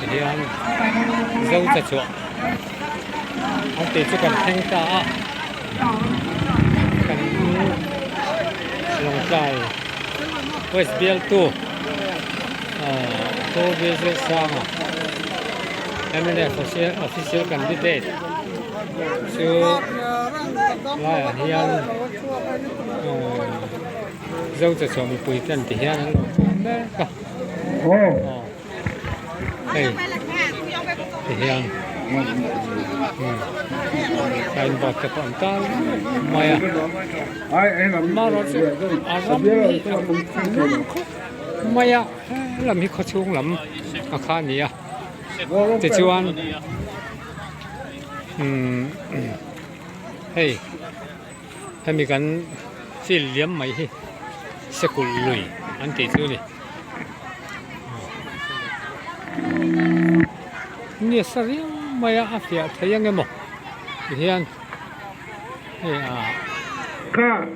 Tihian zo cha chhuah an tih chu kan thleng ta a kan Lawngtlai West bialtu ahh Pu Bialzelsanga mnf official candidate chu laiah hian ahh zo cha chhuah mipui ten ti hian an lo pawm mek a aw hei ti hian sign board te pawh an tar mai a amaherawhchu a ram hi a lum khawp mai a helam hi khawchhung lam a kha a ni a tichuan umm hei. Hemi kan field liam mai hi Sekulh lui an tih chu a ni. Ni a sa riau mai a, a fiah thei ang emaw ti hian hei a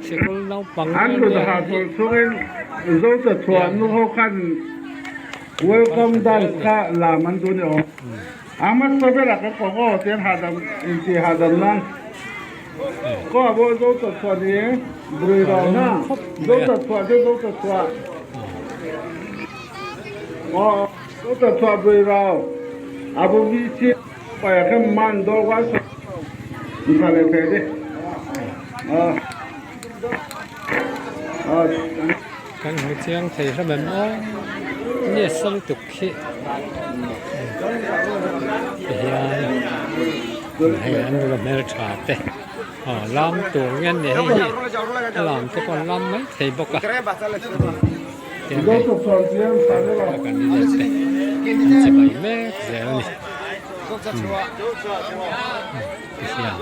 sikul naupang An lut ha tur chungin Zota chhuah nu ho khan welcome dance kha lam an duh ni awm. A hmasa berah ka kawng aw tian hahdam inti hahdam nan kaw a baw zo ta chhuah ni brui rau na zo ta chhuah chu zo ta chhuah aw zo ta chhuah brui rau a bu vi chi pai a khem man dor wa sa tha le the de a a Kan hmu chiang thei hlawm em aw nge sal tuk khi tihian hei an nula hmeltha te aw lam tur nge an ni hei hi a lam te pawh an lam mai thei bawk a tiang hei candidate te an che bai mek zel a ni tihian.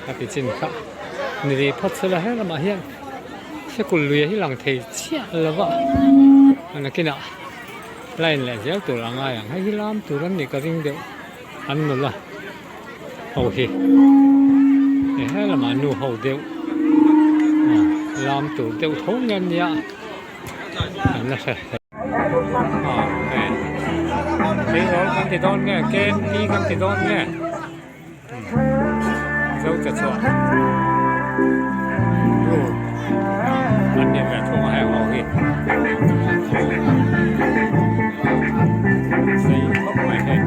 A ti chin kha ni rih phawt sela he lamah hian sikul lui hi lang thei chiah lo va a nakinah line leh zel tur a ngai ang hei hi lam tur an nih ka ring deuh an nula ho hi he he lamah nu ho deuh lam tur deuh tho nge an nia an la hre ah hei tleirawl kan ti dawn nge kmp kan ti dawn nge. Zo cha chhuah road an ni ve thung a heng ho hi sei khawp mai hei.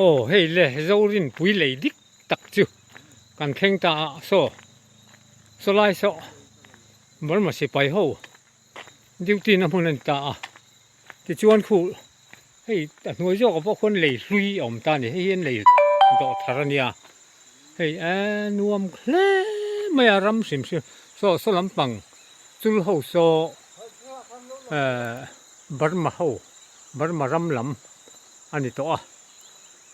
Aw hei le Zorinpui lei dik tak chu kan thleng ta a saw saw lai saw Burma sipai ho duty na hmun a ni ta a tichuan khu hei a hnuai zawkah pawh khuan lei hlui a awm ta a ni hei hi an lei dawh thar a nia hei eee nuam hle mai a ram hrim hrim saw saw lampang chul ho saw eee Burma ho Burma ram lam a ni tawh a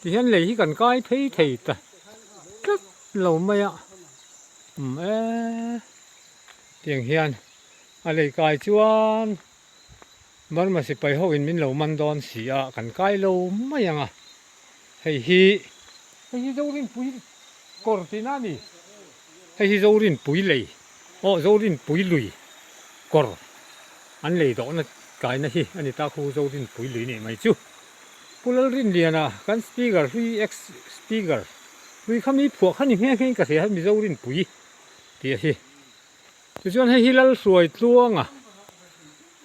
tihian lei hi kan kai phei thei ta tlat lo mai a umm eee tiang hian a lei kai chuan. Burma sipai ho in min lo man dawn si a, kan kai lo mai ang a, hei hi hei hi Zorinpui kawr tihna a ni, hei hi Zorinpui lei Aw Zorinpui lui kawr an lei dawhna kaina hi a ni ta khu Zorinpui lui nih mai chu. Pu Lalrinliana kan speaker hlui ex speaker hlui kha mi phuah kha ni nghe nghe in ka hria hemi Zorinpui tih a hi. Tichuan hei hi Lalhruai Tluanga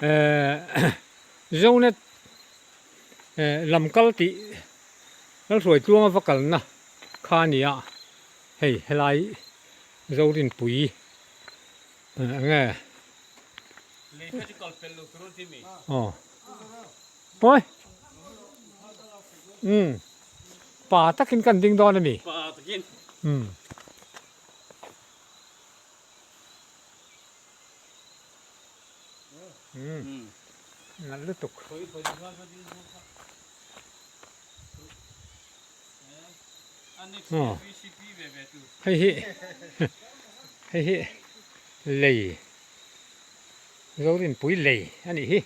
eh Zonet eh lam kal tih Lalhruai Tluanga va kalna kha a ni a, hei helai Zorinpui enge aw pawi umm pa takin kan ding dawn a mi umm. Umm nalh lutuk. Aw hei hi hei hi lei Zorinpui lei a nih hi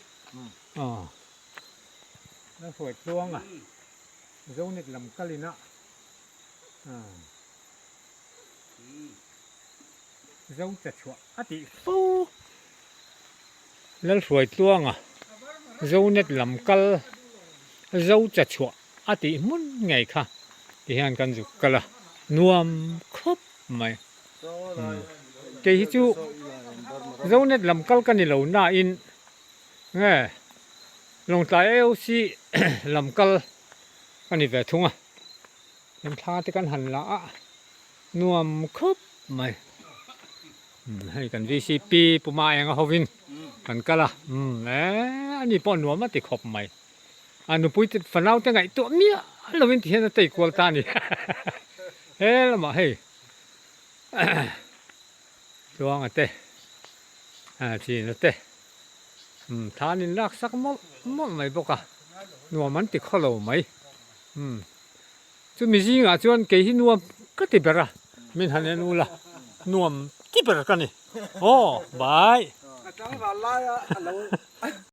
aw la hruai tluang a Zonet lam kalin a aw Zo che chhuah a tih fo. Lalhruai tluanga Zonet lam kal Zo che chhuah a tih hmun ngei kha ti hian kan zuk kal a, nuam khawp mai. Kei hi chu Zonet lam kal ka ni lo nain nge Lawngtlai AOC lam kal ka ni ve thung a, thla te kan han la a. Nuam khawp mai. Hei kan VCP Pu Maenga hovin kan kal a, umm eh ani pawh nuam a ti khawp mai. A nupui te fanau te ngaihtuah miah lovin ti hian a tei kual ta a ni. He lamah hei Tluanga te China te umm thlan in lak sak mawlh mawlh mai bawk a, nuam an ti khaw lo mai. Umm. Chumi zingah chuan kei hi nuam ka ti ber a, min han en ula nuam ti ber ka ni. Aw, bye. A tlangval laia a lo.